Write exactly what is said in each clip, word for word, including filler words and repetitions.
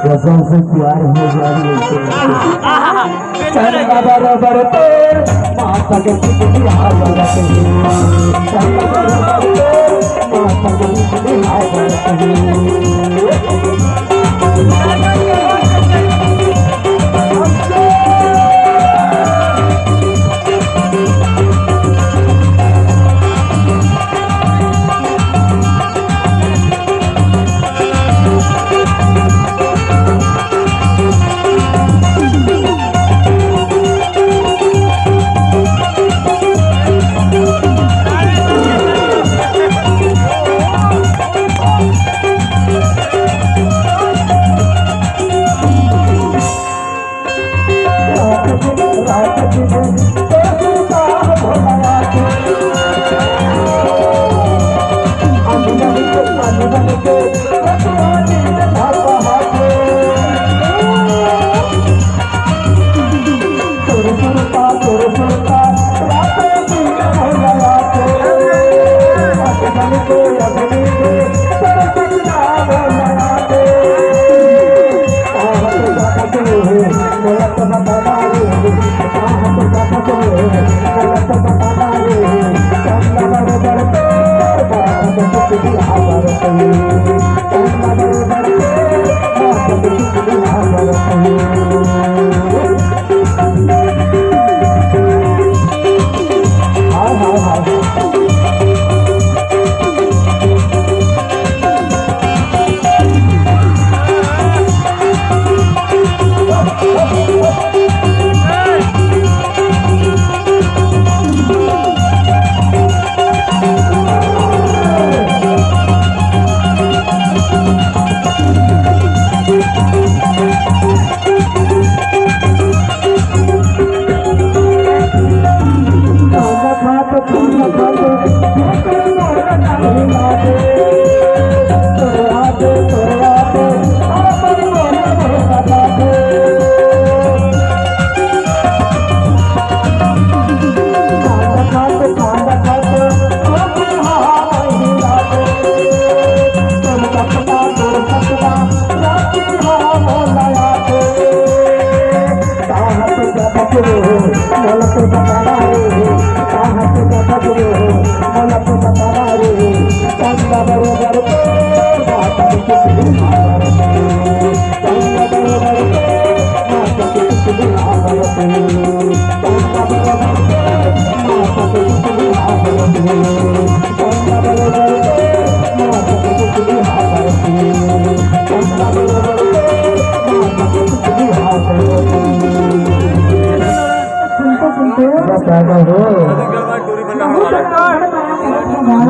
कसम से प्यार हो जाए वैसे। चंदा बराबर तोर, माता के टिकली हाथ लगते हैं। चंदा बराबर तोर, माता के टिकली हाथ लगते हैं।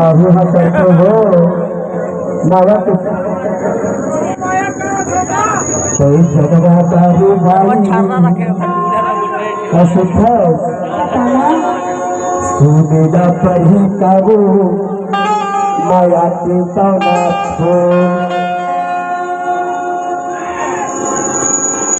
बाबू हा करते हो, बाबा के कोई झगड़ा दारू भाई। असुथस सुनेला पढ़ी काबू, माया के तौना फूल।